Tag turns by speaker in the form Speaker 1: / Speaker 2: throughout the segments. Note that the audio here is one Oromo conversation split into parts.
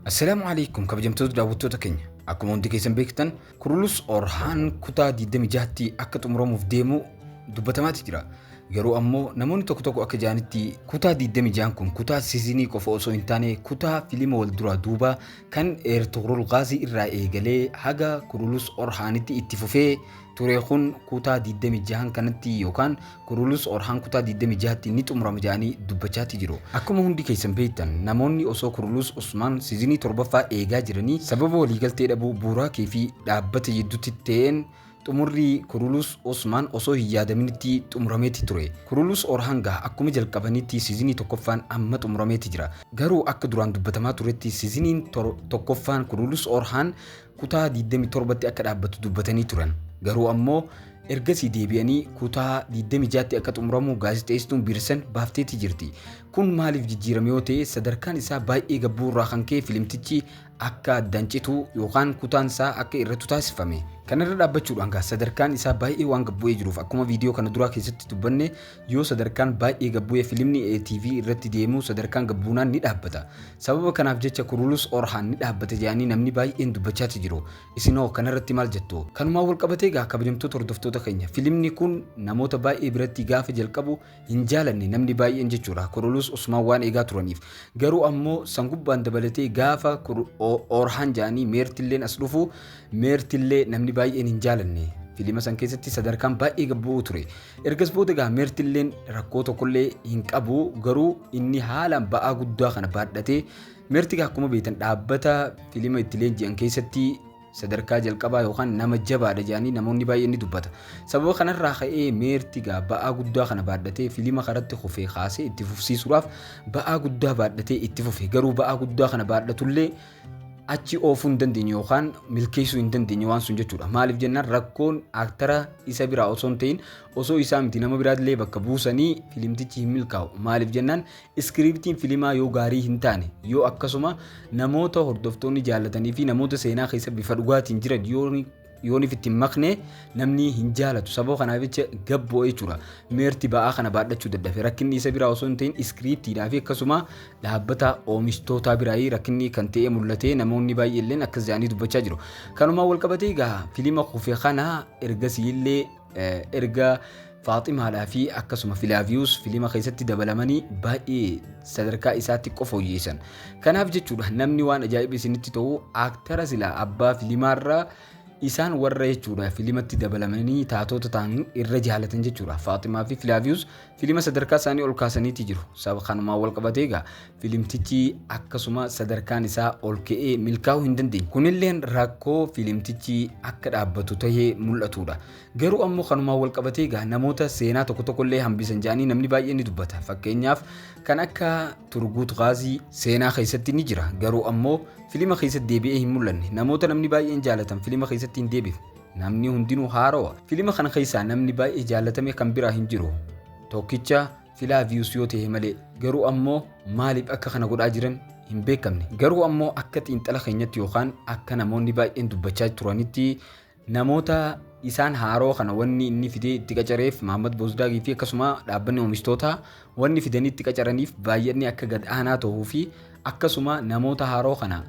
Speaker 1: Assalaamu alaikum kabajamtoota daawwattoota keenya. Akkuma hundi keessan beektan, Kurulus Orhaan kutaa 26tti akka xumuramuuf deemu dubbatamaati jira. Garuu ammoo namoonni tokko tokko akka jedhanitti kutaa 26 kun kutaa siizinii qofa osoo hin taane kutaa filima wal duraa duubaa kan Eertugrul Gaazii irraa eegalee haga Kurulus Orhaanitti itti fufee ture kun kutaa 26 kanatti yookaan Kurulus Orhaan kutaa 26tti ni xumurama jedhanii dubbachaati jiru. Akkuma hundi keessan beektan, namoonni osoo Kurulus Usmaan siizinii torbaffaa eegaa jiranii sababa waliigaltee dhabuu Buuraakii fi dhaabbata jidduutti ta'een xumurri Kurulus Usmaan osoo hin yaadaminitti xumurameeti ture. Kurulus Orhaan gaa akkuma jalqabanitti siizinii tokkoffaan amma xumurameeti jira. Garuu akka duraan dubbatamaa turetti siiziniin tokkoffaan Kurulus Orhaan kutaa 27tti akka dhaabbatu dubbatanii turan. Garuu ammoo ergasii deebi'anii kutaa 26tti akka xumuramu gaazexeessituun Biirsan baafteeti jirti. Kun maaliif jijjiirame yoo ta'e, sadarkaan isaa baay'ee gabbuu irraa kan ka'e filimtichi akka addaan citu yookaan kutaan isaa akka irrattu taasifame. Kanarra dhaabbachuudhaan gaa sadarkaan isaa baay'ee waan gabbu'ee jiruuf, akkuma viidiyoo kana duraa keessatti dubbanne, yoo sadarkaan baay'ee gabbu'e filimni ATV irratti deemu sadarkaan gabbuunaan ni dhaabbata. Sababa kanaaf jecha Kurulus Orhaan ni dhaabbata jedhanii namni baay'een dubbachaati jiru. Isinoo kanarratti maal jettu? Kanumaan wal qabatee egaa kabajamtoota hordoftoota keenya, filimni kun namoota baay'ee biratti gaafa jalqabu hin jaalanne namni baay'een jechuudha. Kurulus Usmaan waan eegaa turaniif. Garuu ammoo san gubbaan dabalatee gaafa Orhaan jedhanii Meertilleen as dhufu, Meertillee namni baay'een hin jaalanne. Filima san keessatti sadarkaan baay'ee gabbu'uu ture. Ergas booda egaa Meertilleen rakkoo tokkollee hin qabu, garuu inni haalaan ba'aa guddaa kana baadhatee. Meerti egaa akkuma beektan dhaabbata filima itti leenji'an keessatti sadarkaa jalqabaa yookaan nama jabaadha jedhanii namoonni baay'een ni dubbata. Sababa kanarraa ka'ee Meerti egaa ba'aa guddaa kana baadhatee filima karatti kufee kaasee itti fufsiisuudhaaf ba'aa guddaa baadhatee itti fufe. Garuu ba'aa guddaa kana baadhatullee achi oofuu hin dandeenye yookaan milkeessuu hin dandeenye waan sun jechuudha. Maaliif jennaan, rakkoon aaktara isa biraa osoo hin ta'in, osoo isaa miti nama biraallee bakka buusanii filimtichi hin milkaa'u. Maaliif jennaan, iskiriiptiin filimaa yoo gaarii hin taane, yoo akkasuma namoota hordoftoonni jaallatanii fi namoota seenaa keessa bifa dhugaatiin jiran yoo yoonif itti hin makne namni hin jaalatu. Sababa kanaaf jecha gabboo jechuudha. Meerti ba'aa kana baadhachuu dadhabe. Rakkinni isa biraa osoo hin ta'in iskiriiptiidhaa fi akkasuma dhaabbata oomishtootaa biraayii rakkinni kan ta'e mul'ate, namoonni baay'eelleen akkas jedhanii dubbachaa jiru. Kanumaan wal qabatee egaa filima kufe kana ergasii illee erga Faaximaadhaa fi akkasuma Filaaviyuus filima keessatti dabalamanii baay'ee sadarkaa isaatti qofa fooyyeessan. Kanaaf jechuudha, namni waan ajaa'iba isinitti ta'u, aaktara silaa abbaa filimaarraa isaan warra jechuudha filimatti dabalamanii taatota ta'an irra jaalatan jechuudha. Faaximaa fi Filaaviyuus filima sadarkaa isaanii ol kaasaniiti jiru. Sababa kanumaan wal qabatee egaa filimtichi akkasuma sadarkaan isaa ol ka'ee milkaa'uu hin dandeenye. Kunilleen rakkoo filimtichi akka dhaabbatu tahee mul'atudha. Garuu ammoo kanumaan wal qabatee egaa namoota seenaa tokko tokkollee hambisan jedhanii namni baay'een ni dubbata. Fakkeenyaaf kan akka Turguut Gaazii seenaa keessatti ni jira. Garuu ammoo filima keessatti deebi'ee hin mul'anne. Namoota namni baay'een jaalatan filima keessatti hin deebifne. Namni hundinuu haarawa. Filima kana keessaa namni baay'ee jaalatame kan biraa hin jiru. Tokkicha Filaaviyus yoo ta'e malee. Garuu ammoo maaliif akka kana godhaa jiran hin beekamne. Garuu ammoo akka xiinxala keenyatti yookaan akka namoonni baay'een dubbachaa turanitti, namoota isaan haaroo kana wanni inni fidee itti qacareef, Mahammad Boozdaagii fi akkasuma dhaabbanni oomishtootaa wanni fidanii itti qacaraniif, baay'inni akka gad aanaa ta'uu fi akkasuma namoota haaroo kana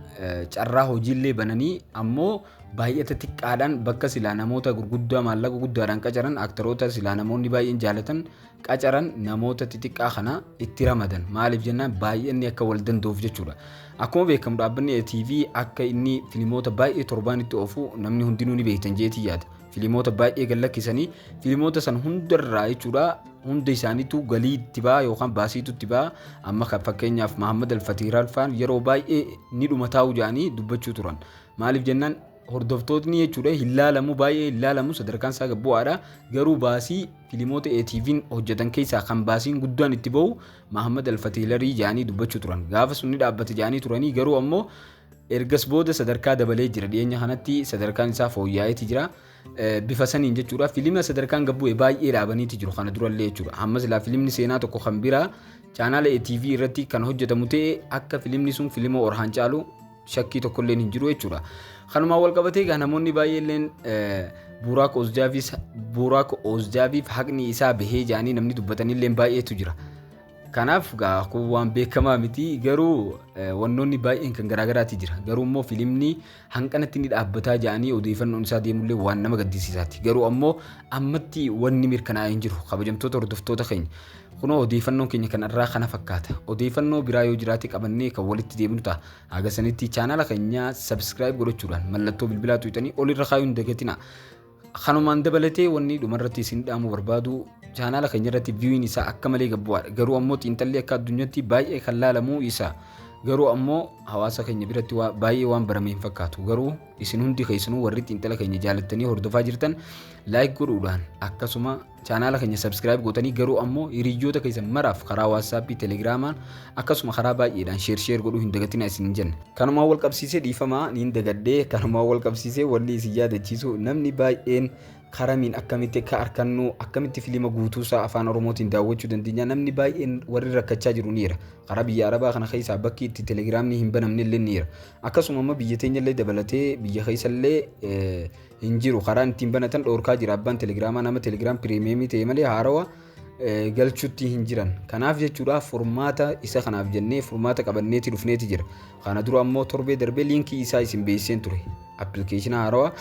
Speaker 1: carraa hojiillee bananii ammoo baay'ata xiqqaadhaan bakka silaa namoota gurguddaa maallaqa guddaadhaan qacaran, aktaroota silaa namoonni baay'een jaalatan qacaran, namoota xixiqqaa kana itti ramadan. Maaliif jennaan, baay'inni akka wal danda'uuf jechuudha. Akkuma beekamu dhaabbanni ATV akka inni filimoota baay'ee torbaanitti oofu namni hundinuu ni beektan jeetii yaada. Filimoota baay'ee gad lakkisanii filimoota san hundarraa jechuudha hunda isaaniitu galii itti ba'a yookaan baasiitu itti ba'a. Amma kan fakkeenyaaf Mahammad Alfatiir Alfaan yeroo baay'ee ni dhuma taa'u jedhanii dubbachuu turan. Maaliif jennaan, hordoftootni jechuudha hin laalamu, baay'ee hin laalamu, sadarkaan isaa gad bu'aadha. Garuu baasii filimoota ATV'n hojjetan keessaa kan baasiin guddaan itti bahu Mahammad Alfatiilarii jedhanii dubbachuu turan. Gaafa sun ni dhaabbate jedhanii turanii, garuu ammoo ergas booda sadarkaa dabalee jira. Dhiyeenya kanatti sadarkaan isaa fooyya'eeti jira. Bifa saniin jechuudha filima sadarkaan gad bu'e baay'ee dhaabaniiti jiru kana durallee jechuudha. Amma silaa filimni seenaa tokko kan biraa chaanaala ATV irratti kan hojjetamu ta'e, akka filimni sun filima Orhaan caalu shakkii tokkolleen hin jiru jechuudha. Kanumaan wal qabatee egaa namoonni baay'eelleen Buuraak Oozjaaviif haqni isaa bahee jedhanii namni dubbatanillee baay'eetu jira. Kanaaf gaa kun waan beekamaa miti, garuu wannoonni baay'een kan garaagaraati jira. Garuu immoo filimni hanqanatti ni dhaabbataa jedhanii odeeffannoon isaa deemullee waan nama gaddisiisaati. Garuu ammoo ammatti wanni mirkanaa'ee hin jiru, kabajamtoota hordoftoota keenya. Kunoo odeeffannoon keenya kanarraa kana fakkaata. Odeeffannoo biraa yoo jiraate qabannee kan walitti deemnu ta'a. Haga sanitti chaanaala keenya subscribe godhachuudhaan mallattoo bilbilaa tuqxanii olirra kaayuu hin dagatina. Kanumaan dabalatee wanni dhumarratti isin dhaamuu barbaadu, chaanaala keenya irratti viewin isaa akka malee gabbu'aadha. Garuu ammoo xiinxalli akka addunyaatti baay'ee kan laalamu isa. Garuu ammoo hawaasa keenya biratti baay'ee waan barame hin fakkaatu. Garuu isin hundi keessanuu warri xiinxala keenya jaalattanii hordofaa jirtan like godhuudhaan, akkasuma chaanaala keenya subscribe gootanii, garuu ammoo hiriyoota keessan maraaf karaa WhatsAppii, Telegramaan, akkasuma karaa baay'eedhaan share share godhuu hin dagatina isin jenna. Kanumaan wal qabsiisee, dhiifamaa niin dagadhee, kanumaan wal qabsiisee wanni isin yaadachiisu, namni baay'een karamiin akkamitti akka argannu, akkamitti filima guutuusaa Afaan Oromootiin daawwachuu dandeenya, namni baay'een warri rakkachaa jiru ni jira. Karaa biyya Arabaa kana keessaa bakki itti Telegiraamni hin banamne illee ni jira. Akkasuma amma biyya teenya illee dabalatee biyya keessa illee hin jiru. Karaan ittiin banatan dhoorkaa jira abbaan Telegiraamaa, nama Telegram Premiumii ta'e malee haarawa galchuutti hin jiran. Kanaaf jechuudha furmaata isa kanaaf jennee furmaata qabanneeti dhufneeti jira. Kana dura ammoo torbee darbee liinkii isaa isin beeksiseen ture. Appilikeeshina haarawaa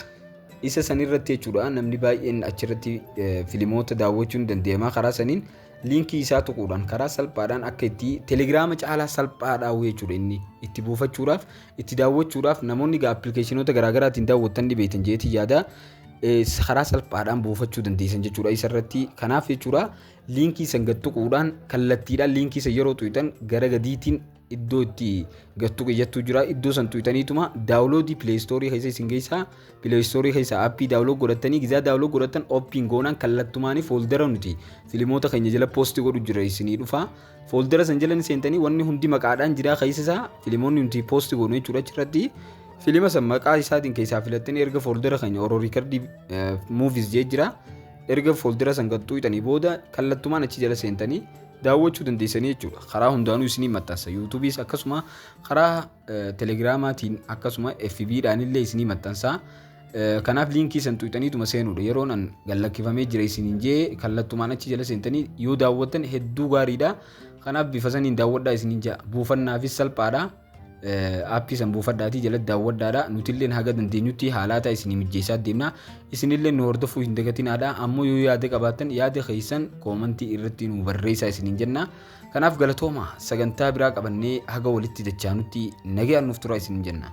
Speaker 1: isa sanirratti jechuudha namni baay'een achirratti filimoota daawwachuun danda'ama. Karaa saniin liinkii isaa tuquudhaan karaa salphaadhaan akka itti Telegiraama caalaa salphaadhaa jechuudha inni itti buufachuudhaaf, itti daawwachuudhaaf. Namoonni appilikeeshinoota garaagaraatiin daawwattan ni beektan jeetii yaada, karaa salphaadhaan buufachuu dandeessan jechuudha isarratti. Kanaaf jechuudha liinkii san gad tuquudhaan, kallattiidhaan liinkii san yeroo tuqxan gara gadiitiin iddoo itti gad tuqe jettuu jira. Iddoo san tuqxaniituma downloadii Play Storeii keessa isin geessaa. Play Storeii keessa aappii download godhatanii, gizaa download godhatan open goonaan kallattumaanii foldera nuti filimoota keenya jala post godhu jira isinii dhufa. Foldera san jala ni seentanii, wanni hundi maqaadhaan jira keessa isaa, filimoonni nuti post goonu jechuudha. Achirratti filima san maqaa isaatiin keessaa filattanii, erga foldera keenya Oro Recordii Movies jee jira, erga foldera san gad tuqxanii booda kallattumaan achi jala seentanii daawwachuu dandeessanii jechuudha. Karaa hundaanuu isinii maxxansa. YouTubeiis akkasuma karaa Telegiraamaatiin akkasuma FBdhaan illee isinii maxxansa. Kanaaf liinkii san tuqxaniituma seenuudha. Yeroon an gallakkifamee jira isiniin jee kallattumaan achi jala seentanii yoo daawwattan hedduu gaariidha. Kanaaf bifa saniin daawwadhaa isiniin jaa. Buufannaafis salphaadha. Aappii san buufadhaatii jalatti daawwadhaadha. Nutilleen haga dandeenyutti haalaataa isinii mijjeessaa deemna. Isinillee nu hordofuu hin dagatinaadha. Ammoo yoo yaada qabaattan yaada keessan commentii irratti nu barreessaa isiniin jenna. Kanaaf galatooma, sagantaa biraa qabannee haga walitti dachaanutti nagayaan nuuf turaa isiniin jenna.